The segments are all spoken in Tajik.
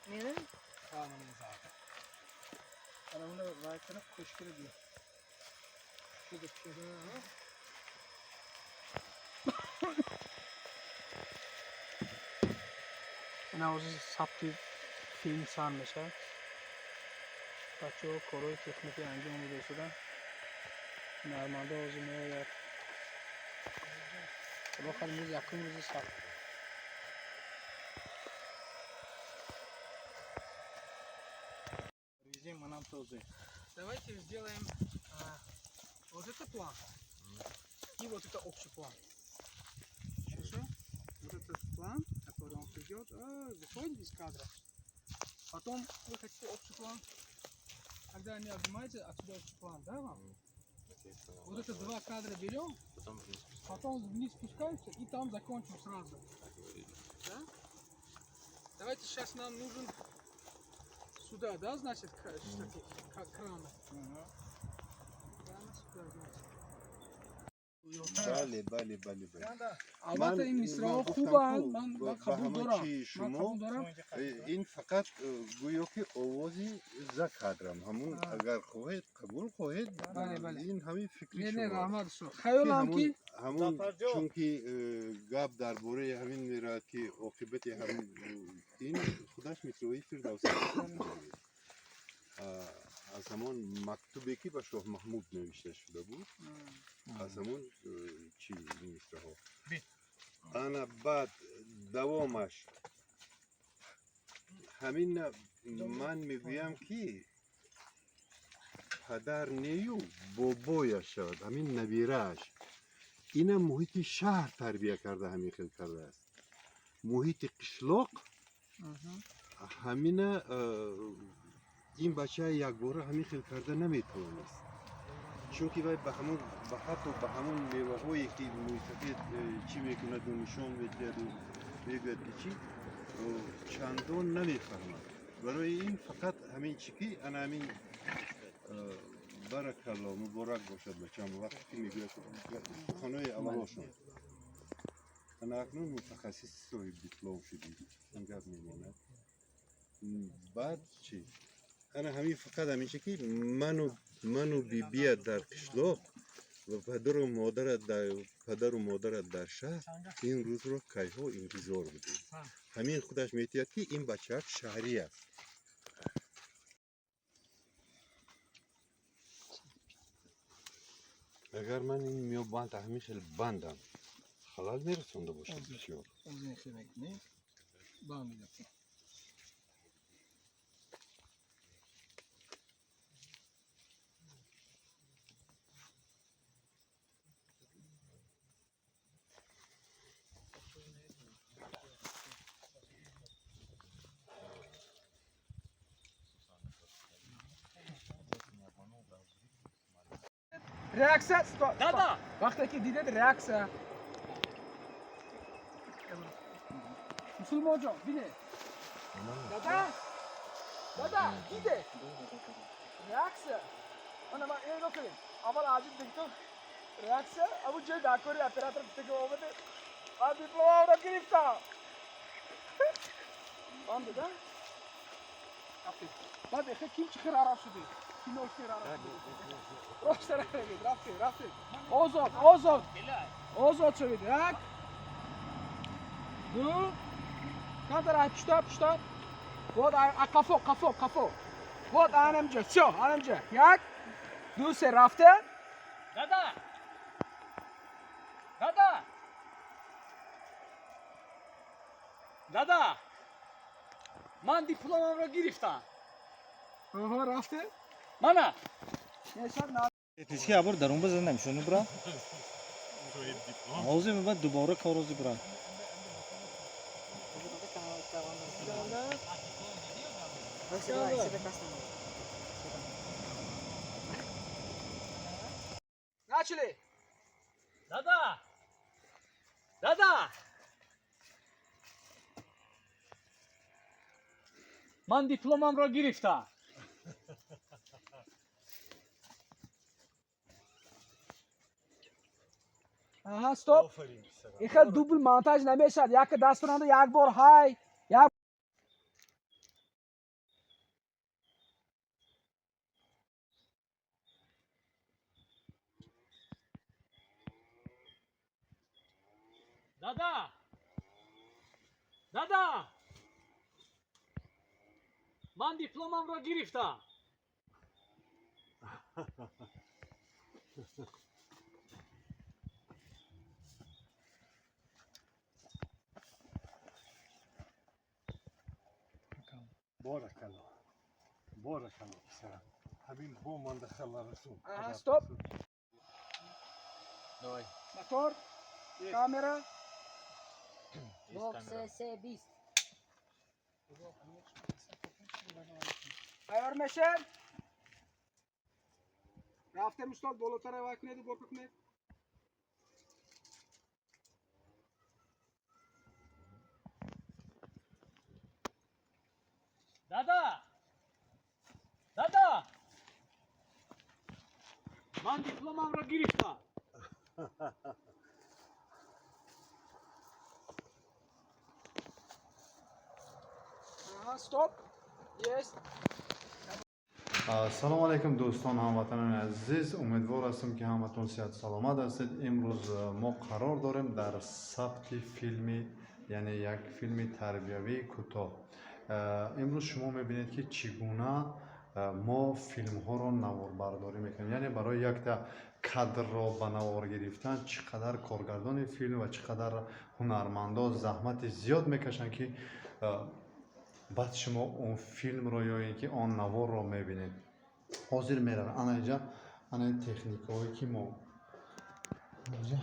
Мена? Сабти филм сар мешавад. Бачаҳо корҳои техникӣ анҷом дода шуданд. Ҳунармандо ҳозир меояд. Худо хоҳад, имрӯз якум рӯзи сабт. Давайте сделаем вот это план и вот это общий план. Хорошо? Вот этот план, который он придет, выходит из кадра. Потом вы хотите общий план. Когда они обнимаются, отсюда общий план, да, вам? Вот это два кадра берем, потом вниз спускаемся и там закончим сразу. Да? Давайте сейчас нам нужен сюда, да, значит, штатив, крана. Крана сюда, значит. Бале, бале, бале, бале. Албатта, ин мисраҳо хубанд, ман қабул дорам. Шумо ин фақат гӯё ки овози за кадрам, ҳамун агар хоҳед, қабул хоҳед, ин ҳамин фикри шумо. Раҳмат, устод. Хаёлам ки ҳамун, чунки гап дар бораи ҳамин меравад, ки оқибати ҳамин ин худаш мисраҳои Фирдавсӣ аз ҳамон мактубе, ки ба Шоҳ Маҳмуд навишта шуда буд, аз ҳамон чи мисраҳо. Ана баъд давомаш ҳамин ман мегӯям, ки падар нею бобояш шавад, ҳамин набирааш ина муҳити шаҳр тарбия карда, ҳамин хел кардааст. Муҳити қишлоқ ҳамина ин бача якбора ҳамин хел карда наметавонист, чунки вай ба ҳамон, ба ҳатто ба ҳамон меваҳое, ки мӯйсафед чӣ мекунаду нишон медиҳаду мегӯяд, ки чӣ, чандон намефаҳмад. Барои ин фақат ҳамин чӣ ки ана ҳамин баракалло, муборак бошад, бачам, вақте ки мегӯяд суханои аввалошон, ана акнун мутахассиси соҳиби диплом шудӣ, ин гап мемонад. Баъд чӣ, ана ҳамин фақат ҳамин чи ки ману бибият дар қишлоқ ва падару модарат дар шаҳр ин рӯзро кайҳо интизор будем. Ҳамин худаш метиҳад, ки ин бачаак шаҳрӣ аст. Агар ман ин миёбанд ҳамин хел бандам, халал мерасонда бошад бисёр. Реаксия, стоп. Да-да. Вақте ки дидед реаксия. Мусулмонҷон, бинед. Дада? Дада, дидед? Реаксия. Ана ман инро кунем. Аввал аҷиб диктор реаксия, абу ҷои дакори оператор гуфта омаде. Ман дипломамро гирифтам. Ман дада? Баъд эхе ким чӣ хел араб шудед? Рост равед, рафтед, рафтед. Озод, озод. Озод шавед. Як, ду, камтар пушта, пушта. Вот қафо, қафо, қафо. Вот анамҷа, всё, анамҷа. Як, ду, се, рафте. Дада! Дада! Дада! Ман дипломамро гирифтам. Оҳо, рафте. Мана! Технически абор дар он бизан намешони бира. Ҳозир мебад дубора корози бира. Начали! Дада! Дада! Ман дипломамро гирифтам. Аҳа, стоп. Ихел дубл монтаж намешавад. Яке дастуранда як бор ҳай, як. Дада! Дада! Ман дипломамро гирифтам. Боракалло, боракалло, писарам, ҳамин бо манда хала расун. Аҳа, стоп. Давай. Мотор, камера. Бокс 3 20. Тайёр мешем. Рафтем, устод, болотара вай кунеду борка кунед. Дада! Дада! Ман дипломамро гирифтам. Аҳа, стоп. Есть. Салому алайкум, дӯстон, ҳамватанони азиз. Умедвор ҳастам, ки ҳаматон сиҳату саломат ҳастед. Имрӯз мо қарор дорем дар сабти филми, яъне як филми тарбиявии кӯтоҳ. Имрӯз шумо мебинед, ки чӣ гуна мо филмҳоро наворбардорӣ мекунем, яъне барои якта кадрро ба навор гирифтан чӣ қадар коргардони филм ва чӣ қадар ҳунармандо заҳмати зиёд мекашанд, ки баъд шумо он филмро ё ин ки он наворро мебинед. Ҳозир меравем ана инҷа, ана ин техникаҳое, ки мо инҷа.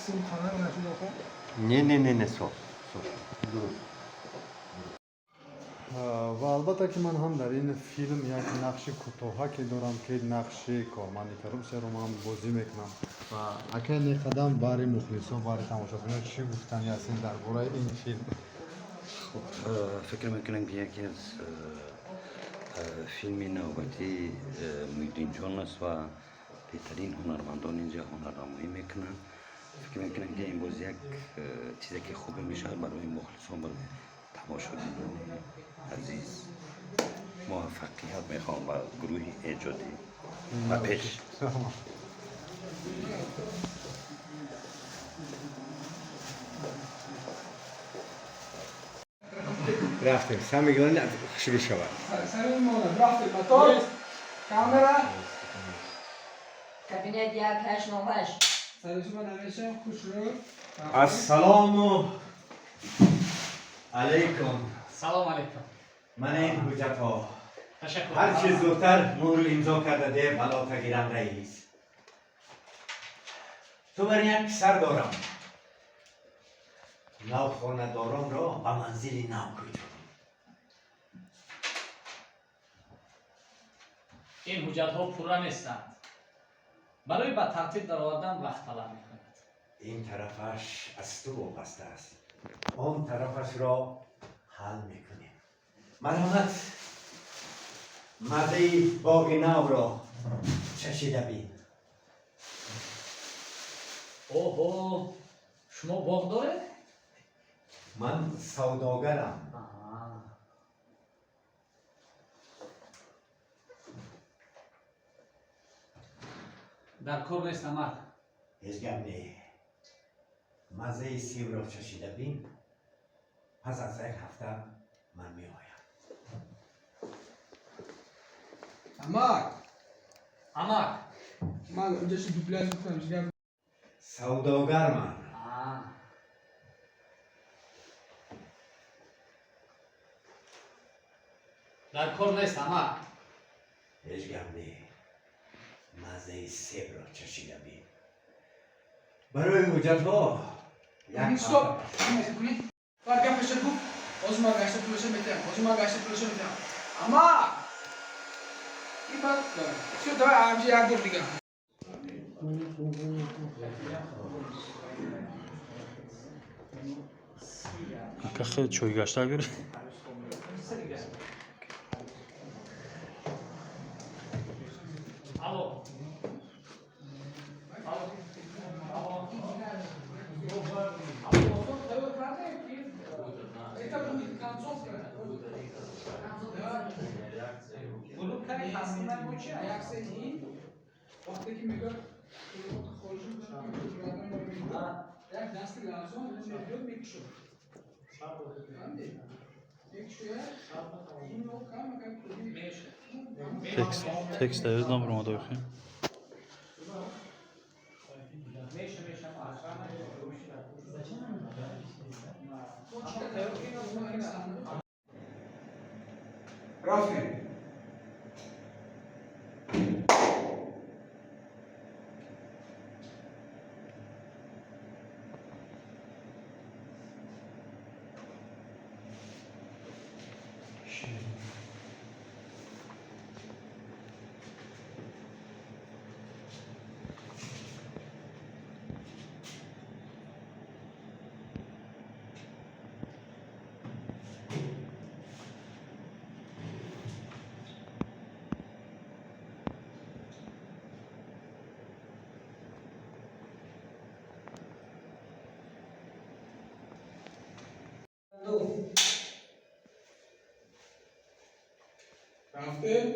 Сим камера нашуд охо. Не, не, не, не, соз, соз. Дуруст. Ва албатта, ки ман ҳам дар ин филм як нақши кӯтоҳаке дорам, ки нақши корманди коррупсияро ман бозӣ мекунам. Ва акай Неқадам, баҳри мухлисо, баҳри тамошобинон чӣ гуфтани ҳастед дар бораи ин филм? Хуб, фикр мекунам, ки яке аз филми навбатии Муҳиддинҷон аст ва беҳтарин ҳунармандон инҷа ҳунарнамоӣ мекунанд. Фикр мекунам, ки ин боз як чизе ки хубе мешавад барои мухлисон, барои тамошобинони азиз. Муваффақият мехоҳам ба гурӯҳи эҷодӣ ва пеш. Рафтем, самое главное, шурӯъ шавад. Сари монад. Рафтем, мотор, камера. Кабинет 1898. Сари шумо намешем, хушрӯ. Ассалому алайкум. Салом алейкум. Ман ин ҳуҷҷатҳо. Ташаккур. Ҳар чӣ зудтар мӯру имзо карда де, балота гирам, раис. Ту бар як писар дорам. Навхонадоронро ба манзили нав кӯчон. Ин ҳуҷҷатҳо пурра нестанд. Барои ба тартиб даровардан вақт талаб мекунад. Ин тарафаш аз ту вобаста аст. Он тарафашро ҳал мекунем. Марҳамат, маззаи боғи навро чашида бин. Оҳо, шумо боғ доред? Ман савдогарам. Аҳа. Дар кор нест, амак. Ҳеҷ гап не, маззаи сибро чашида бин. Пас аз як ҳафта ман меоям. Амак. Амак. Ман инҷа дубляж мекунам, ҳеҷ гап. Савдогар ман. Аа. Дар кор нест, амак. Ҳеҷ гап не, маззаи себро чашида бин. Барои ҳуҷҷатҳо як Стоп! Кунед. Баъд гапаша гуфт, ҳозир ман гашта пулаша метиҳам, ҳозир ман гашта пулаша метиҳам. Амак! И баъд всё, давай амҷи як бор дига. Ака, хеле чойгашта гир. Алло. Алло. Алло. Это будет концовка. Да. Гурӯҳ таслим бо чи? Реаксия ин вақте ки мегӯяд, хориҷи як дасти ларзон мебиёд, мекушод. Фаҳмидед? Мекушояд, инро камакак. Текст, текст даёз набуромада охи. Меша, меша. Рафтем. Ду. Рафтем.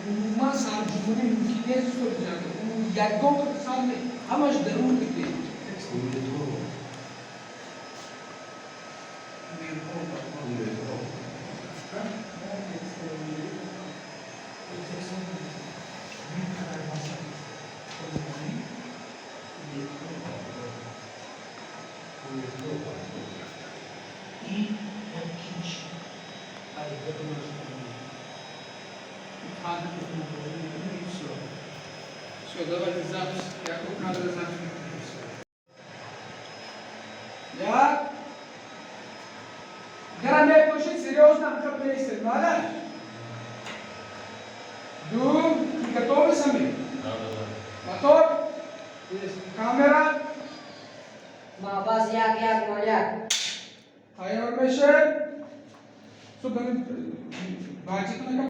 Умуман сарҷумҳурӣ мумкин нест, устод ҷан. Ягон сар ҳамаш дарун фикри. Умедҳо. Умедҳо бояд рафтанд. И як кич ай. И все. Все, давайте запись. Я кадр запись. Як. Гара мепошид, серьезно, как мейстер, мала? Ду, готовы сами? Да. Мотор? Есть. Камера? Мабаз 1101. Тайёр меше? Суб, баҷитона.